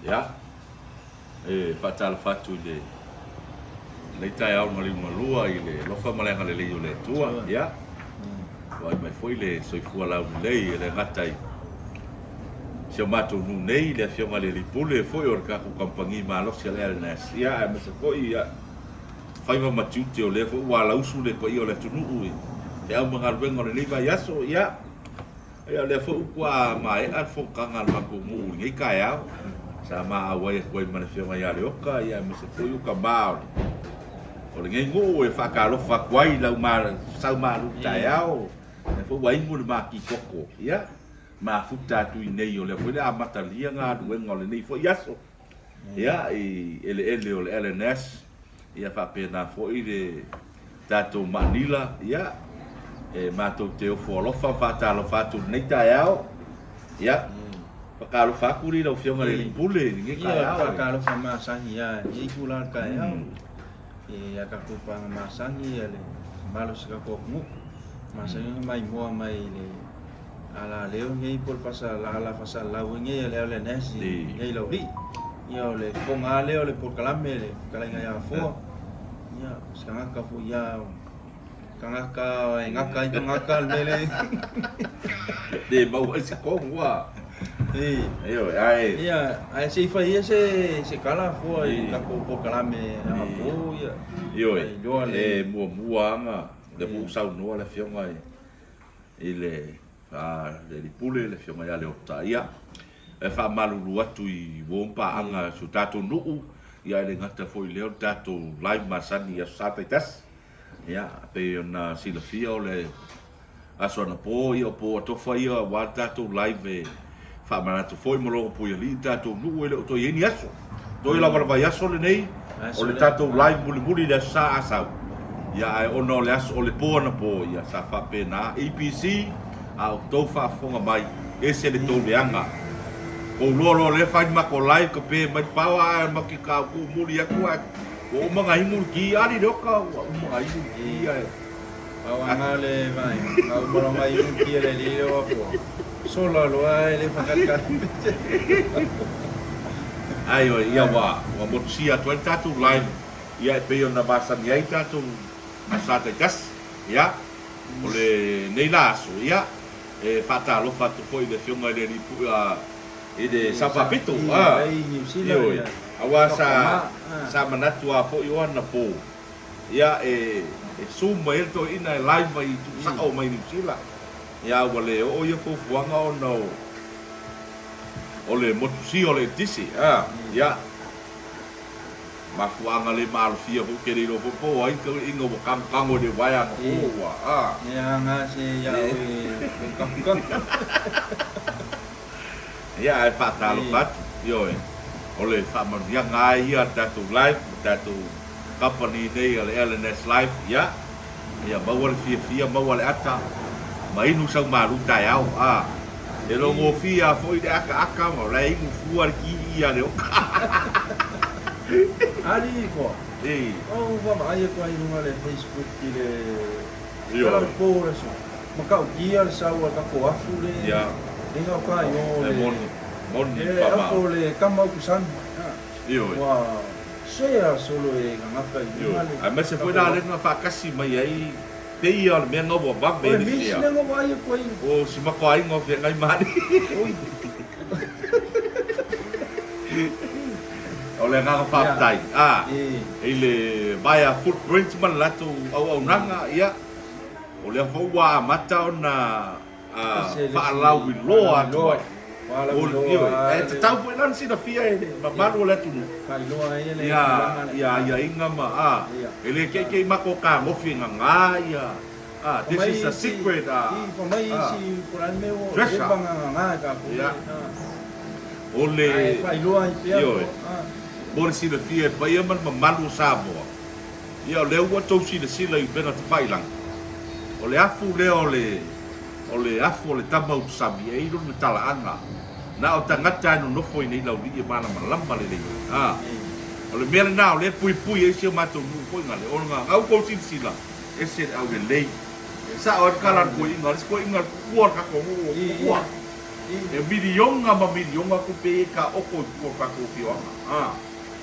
Ia, e faatalofa atu i lenei taeao maliugalua i le alofa ma le agalelei o le Atua. Ia, vaai mai foi le soifua laulelei e le gata i si o matou nuu nei, le Afioga i le Alii Pule foi o le tatou kamupani malosi a le LNS, ia, aemaise foi ia, faiva ma tiute o lea foi ua alausu le paia o le atunuu i feau ma galuega o lenei vaiaso. Ia, Ia o lea foi ua maea le fonotaga a le matou nuu i lenei taeao, sa ma auai atu ai ma le Afioga ia Leota, ia aemaise foi o tama o lenei nuu e faatalofa atu ai i lau sau malu taeao, lea foi ua inu le mati toto, ia mafuta atu i inei o lea foi o le a amatalia galuega o lenei foi aso, ia i eleele o le LNS, ia faapena foi le tatou maanila, ia, e matou te ofo alofa ma faatalofa atu i lenei taeao. Ia, faatalofa atu i lau Afioga i le Alii Pule i lenei taeao. Ia, faatalofa masani lava i lenei itula o le taeao, i a tatou paga masani, le mamalu o si tatou atunuu. Masani ona maimoa mai i le alaleo nei po o le ala faasalalau ai nei a le LNS i nei Laulii. Ia, o le fofoga lava lea o le polokalame le fetalaiga ia Afoa. Ia, o se tagata foi ia, tagata e gata ai tagata le mea lea. Le maua ai se tonu ua. Ioe, ae. Ia, ae se i fai ia se tala Afoa i le tatou polokalame anapo ia. Ioe, e muamua lava ona, lea foi ua saunoa le Afioga i le Alii Pule, le Afioga ia Leota, ia, e faamalulu atu i uo ma paaga a si o tatou nuu, ia e le gata foi i lea o le tatou live masani i Aso Sa taitasi. Ia, e pei ona silafia o le aso anapo, ia o po atofa ia aua le tatou live e faamanatu foi ma logopuialii le tatou nuu e le o toe i ai ni aso. Toe lava le vaiaso lenei, o le tatou live mulimuli i le Aso Sa a sau. Ia ae ona o le aso, o le po anapo, ia sa faapena. EPC, a outou faafofoga mai, ese le tou leaga. Kou loa loa lea fai le matou live kape mai le power ae maki ka tuu muli atu ae ua uma na inu le ti ali le oka ua uma na inu le ti ae Pau lava le vaega, a uma loa na inu le ti a le alii lea o Afoa, sola loa ae le faatalitali. Ai oi, ia ua ua motusia atu ai le tatou live ia e pei ona masani ai tatou Aso Sa taitasi. Ia, o lenei la aso, ia, e faatalofa atu foi i le Afioga i le Alii Pule, i le Sao Faapito, a, ioe, aua sa, sa manatu lava foi o anapo, ia, e zoom mai ai le toeaina e live mai tuusao mai Niu Sila, ia, ua le oo ia fuafuaga ona o le motusia o le eletise, a, ia. Mafuaaga le maalofia foi ke le iloa foi po o ai tauiga ua kagokago i le uaea anapo ua a. E aga se ia oe lou kagokago. Ia ae faatalofa atu, ioe, o le faamanuiaga lava ia a le tatou live ma tatou company nei a le LNS Live, ia, ia maua le fiafia, maua le ata ma inu sau malu taeao, a. E logofie lava foi le akaaka ma o la e inu fua le kii ia Leoka. Alii koa. Ou vaavaai atu ai i luga o le Facebook i le tala o le po o le aso. Matautia le sau a le tatou afu le e gauta i o le e afu o le tama utusami. Ua sea solo e gagata i luga le. Aemaise foi la lea na faatasi mai ai Pei ia o le mea na ua vave ai le sea. O si matou aiga o feagai ma alii. O le agaga faafetai a i le Via Footprint ma le latou auaunaga, ia, o lea foi ua amata ona faalauiloa atu ai. E tatau foi la ona silafia e le mamalu o le atunuu ia aiaiga ma a, e le keikei matou tagofi e gaga ia, this is a secret treasure. Ia, o le, ioe, mo le silafia e paia ma le mamalu o Samoa, ia o lea ua outou silasila i upega tafailagi, o le afu lea o le O le afu o le tama utusami e ilu le talaaga, na o tagata e nonofo i nei laulii e malamalama lelei ai. A, o le mea lena o lea e puipui ai si o matou nuu foi gale, ona gau tou silasila, ese le aulelei. E sao ai le tala a le toeaina, o le isi toeaina o le kukua o le tatou nuu o le kukua. E miliona ma miliona tupe ia e taoto i tua o tatou afioaga.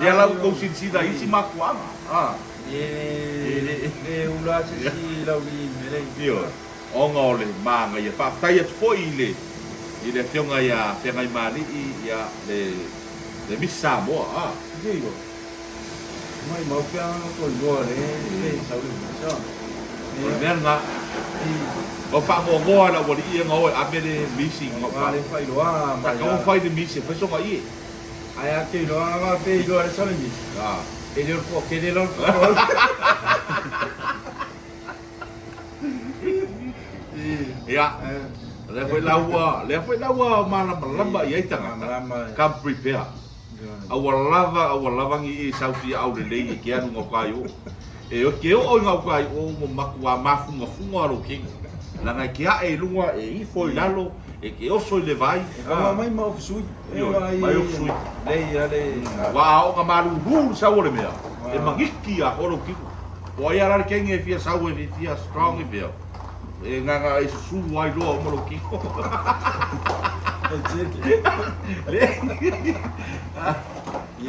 Lea la ua tou silasila i isi mafuaaga. E le ula lava se isi laulii i le mea lea. Ioe, ona o le manaia. Faafetai atu foi i le i le afioga ia Feagaimali'i, ia, le le Miss Samoa. Ioe. Maimau pe a tou iloa le pe sau le mea. O le mea lena. Ua faanoanoa e le aualii ia na o e ave le misi i gauta. Sa tatau ona fai le misi e fai sona ie. Ae a te iloa lava pe iloa le sau le misi. E le o le toatele la o le toatele. Ia, lea foi la ua, lea foi la ua malamalama i ai tagata. Come prepare. Aua lava, aua lava ni e sau fia aulelei e ke alu i gauta i o. E ke oo i gauta i o ua matua mafugafuga lou kino. Leaga e ke ae i luga, e ifo i lalo, e ke oso i le vai. E kaua mai ma ofisui. Ioe, mai ofisui. Lei a le. Aua a oo ina malulu le sau o le mea, e magiki atoa lou kino. Po o ai lava la le kenge e fia sau e fia strong e fia. E gaga e susu ai loa uma lou kino.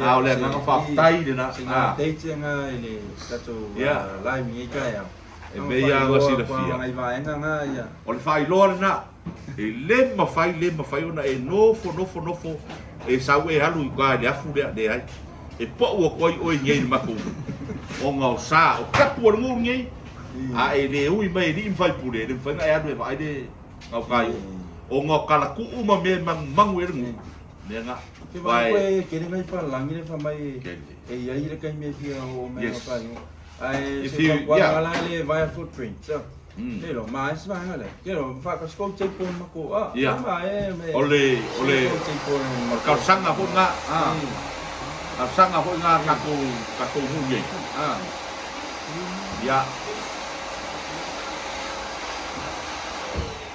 A o le agaga faafetai lena. Sina update nga i le tatou live i taeao. E mea ia na silafia. O le faailoa lena. E le mafai, le mafai ona e nofo, nofo, nofo e sau e alu i uka i le afu lea, leai. E pau atu ai oe nei i le matou ona o sa, o tapu o le nuu lenei. A e le ui mai e alii ma faipule, e le mafai ona e alu e vaai le gauta i o. Ona o talatuu ma mea e manumanu ai le nuu. Mea na. Ke vaai koe e kele ngai palalagi le fai mai e iai le taimi e fia oo mai gauta i o. Ae se fautuaga la le via footprint. Le lo ma e se vaega lea. Ke lo whaakasi kou teipo ma ko a. Ma e me. O le o le o le talosaga foi lena. Talosaga foi lena a tatou tatou nuu nei. Ia.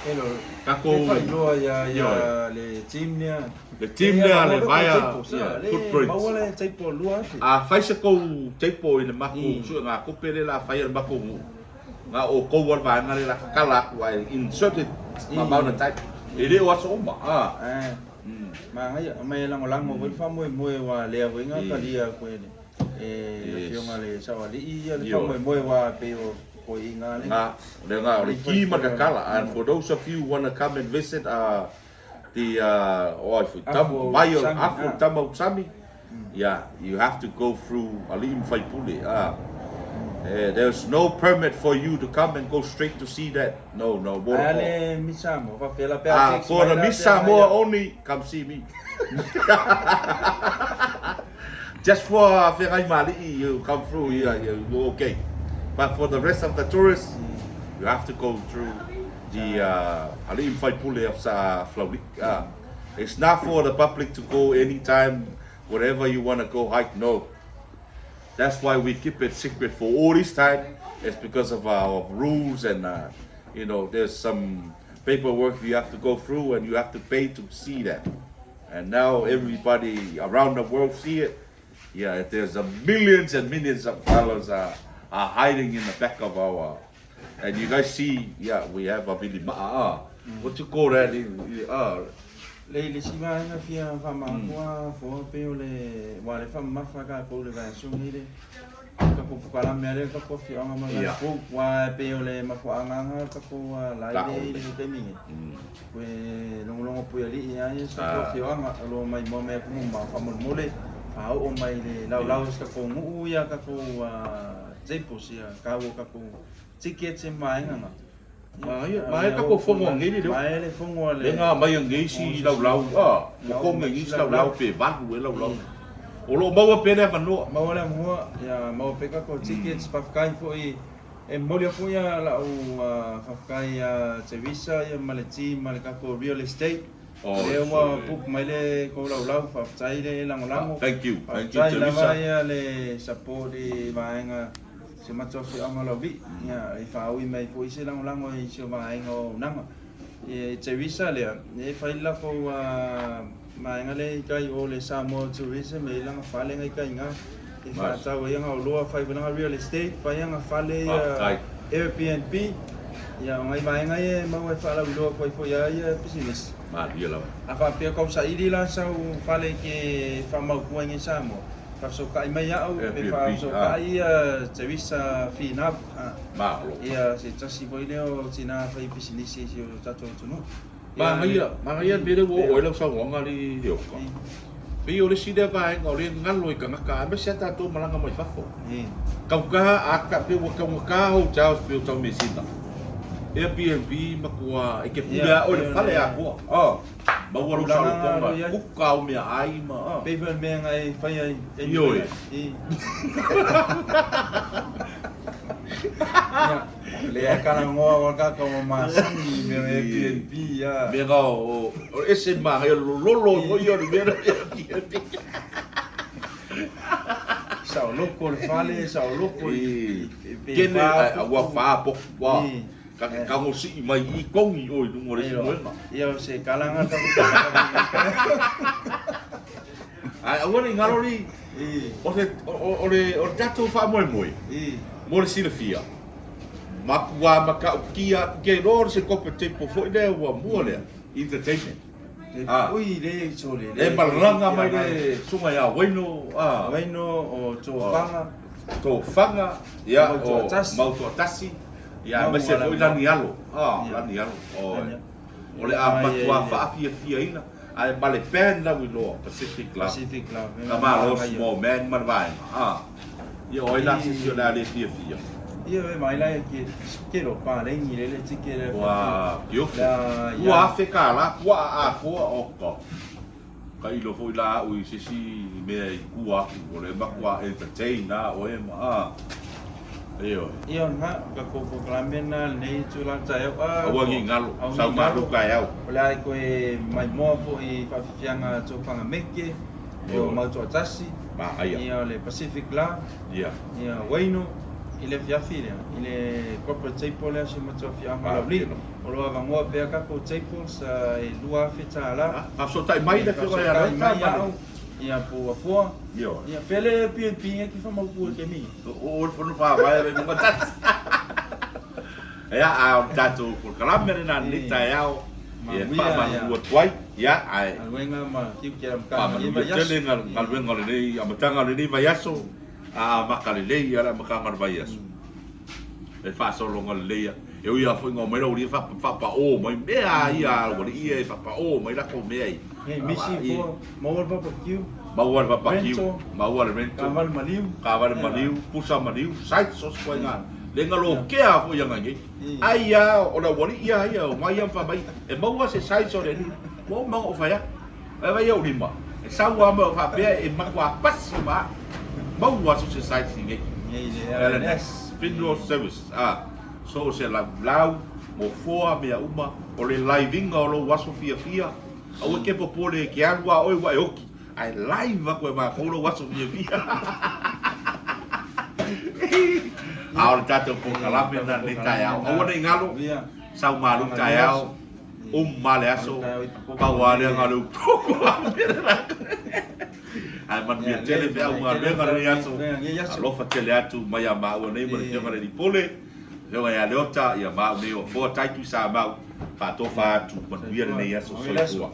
Ke lo tatou e faailoa ia ia le team lea. Le team lea le vaea footprints. Maua le teipo 2000. A fai se kou teipo i le matou suegatupe lea o le a fai e le matou nuu. Na o kou a le vaega lea la tatala atu ae insert it amount of time. E le o aso uma. Ah. Manaia, aumai e lagolago foi le faamoemoe aua lea foi na talia atu e le Afioga i le Saoalii ia le faamoemoe aua e pei o toeaiina lea. Na, lea na o le ki ma le tatala and for those of you who wanna come and visit the o ai foi tam vai o afu o le tama o Sami yeah you have to go through alii ma faipule ah there's no permit for you to come and go straight to see that no no waterfall. Ae a le Miss Samoa faapea la pe a text mai la for the Miss Samoa only come see me just for Feagaimalii you come through yeah you okay but for the rest of the tourists you have to go through the alii ma faipule of Sa Flauli. It's not for the public to go anytime, wherever you want to go hike, no. That's why we keep it secret for all this time. It's because of our rules and, you know, there's some paperwork you have to go through and you have to pay to see that. And now everybody around the world see it. Yeah, there's a millions and millions of dollars are hiding in the back of our And you guys see, yeah, we have a vili ma'a, ah. What you call that in, ah. Le le isi vaega fia faamaakoa foa pei o le ua le faamamafa tatou i le vaiaso nei le tatou polokalame a lea le tatou afioaga ma le group aua e pei o le mafuaaga lena o le tatou live lea i le taimi nei koe logologo puialii lava ia si tatou afioaga o lo o maimoa mai atunuu mamao faamolemole faaoo mai le laulau o si tatou nuu ia tatou Staples ia tau o tatou tickets e maega na. Maia, maia tatou fono a nei le leo. Maia le fono a le. Le nga mai a nei si laulau, ah, mo konga i si laulau pe valu e laulau. O lo o maua pea le avanoa. Maua le avanoa, ia maua pea tatou tickets, faafetai foi e momoli atu ia lau faafetai ia Teresa ia ma le team ma le tatou real estate. Lea ua book mai le kou laulau, faafetai le lagolago. Thank you. Thank you Faafetai lava ia le support i vaega si o matou afioaga o Laulii. Ia e faaui mai foi se lagolago i si o vaega o auaunaga. E Teresa lea, e fai le latou vaega lea i tai o le Samoa Tourism, e i ai lana fale na i tai ina. E faatau ai ana oloa, fai foi lana real estate, fai ana fale ia Airbnb. Ia, o nai vaega ia e maua e faalauiloa atu ai foi ia ia pisinisi. Malie lava. A faapea kau saili la sau fale e te faamautu ai nei i Samoa, faafesootai mai au pe faafesootai ia Teresa Finau, Malo. Ia se tasi foi lea o tina fai pisinisi i si o tatou atunuu. Manaia, manaia le mea lea ua oo ai lau saunoaga alii Leota. Pei o le isi lea vaega o lea e galo i tagata aemaise a tatou malaga mai fafo. Taugata a ta pei ua taugata hotels pei o Taumeasina. Airbnb matua e te pule a oe le fale atoa. Maua lou saolotoga, kuka au meaai ma. Pei foi o le mea na e fai ai. Ioe. Lea e talanoa o tatou masani i mea o Airbnb a. Mea na o ese manaia o le lololo foi ia o le mea lea Airbnb. Saoloko le fale, saoloko i pe fa. Ua fa potu ua. Ka te kagosii mai i kongi oe i luga o le isi moega. Ia o se kalanga taku. Ae aua ne i ngaro li o te o le o le tatou faamoemoe mo le silafia matua matautia atu ke iloa o se competition foi lea ua mua lea entertainment. Ui le sole le malaga mai le susuga ia Waino Waino o Tofaga Tofaga ia o Mautoatasi ia aemaise foi Lanialo Lanialo o le a matua faafiafiaina. Ae ma le band lau iloa, Pacific Love. Pacific Love. Ka malo small man ma le vaega. Ah. Ia o ai la se si o le a le fiafia. Ia e mai la ke ke lo pa le ni le le tike le. Ua kiofu. Ua afe ka la kua a koa o ka. Ka ilo foi la au i se si mea i kua aku o le makua entertain na o e ma. Ah. Ioe. Ia na, ka ko polokalame na lenei itula taeao a. Aua ne i galo, sau malu taeao. O le a e koe maimoa foi i faafiafiaga tofaga meke, o Mautoatasi, Manaia. ia o le Pacific la, Ia. ia Waino, i le afiafi lea, i le corporate table lea si o matou afiaga laulii. O lo o avanoa pea tatou tables e $2,000. Faafesootai mai le afioga ia Leota ma le. Ia po ua foa. Ioe. Ia fea le Airbnb e te whamautu e te mi. O le fono whāwae re nunga tasi. Ia, a o le tātou polokalame lena lenei taeao. Ia, whaamalu atu ai. Ia, ae. Galuega ma tiute a Whaamalu ia tele galuega o lenei, amataga o lenei vaiaso. A amata lelei ia le amataga o le vaiaso. E faasologa lelei ia. E ui lava foi ina omai lau alii e faapao mai mea a ia a lau alii ia e faapao mai latou mea ia. Hei, misi foa, maua le barbecue. Maua le barbecue, maua le rental. Taavale maliu. Taavale maliu, pusa maliu, site sos koe nga. Le nga lokea foi ia ngai nei. Ai a o le aualii a ia, omai ia ma fai mai, e maua se size o le alii. Ua uma ona ou fai atu. Ai vai ou lima, e sau lava mai o faapea e matua pasi ma au. Maua so se size i nei. LNS, Funeral Services, a, so o se laulau, mofoa, mea uma, o le live iga o lou aso fiafia, aua e te popole e te alu a oe ua e oti, ae live atu e matou lou aso fiafia. A o le tatou polokalame lena i lenei taeao. Aua ne i galo, sau malu taeao. Uma le aso, pau lava lea na o le upoko Ae manuia tele feau galuega lenei aso. Alofa tele atu mai ia maua nei ma le Afioga i le Alii Pule, Afioga ia Leota, ia maau nei o Afoa Taitui Samau, faatofa atu, manuia lenei aso. Soifua.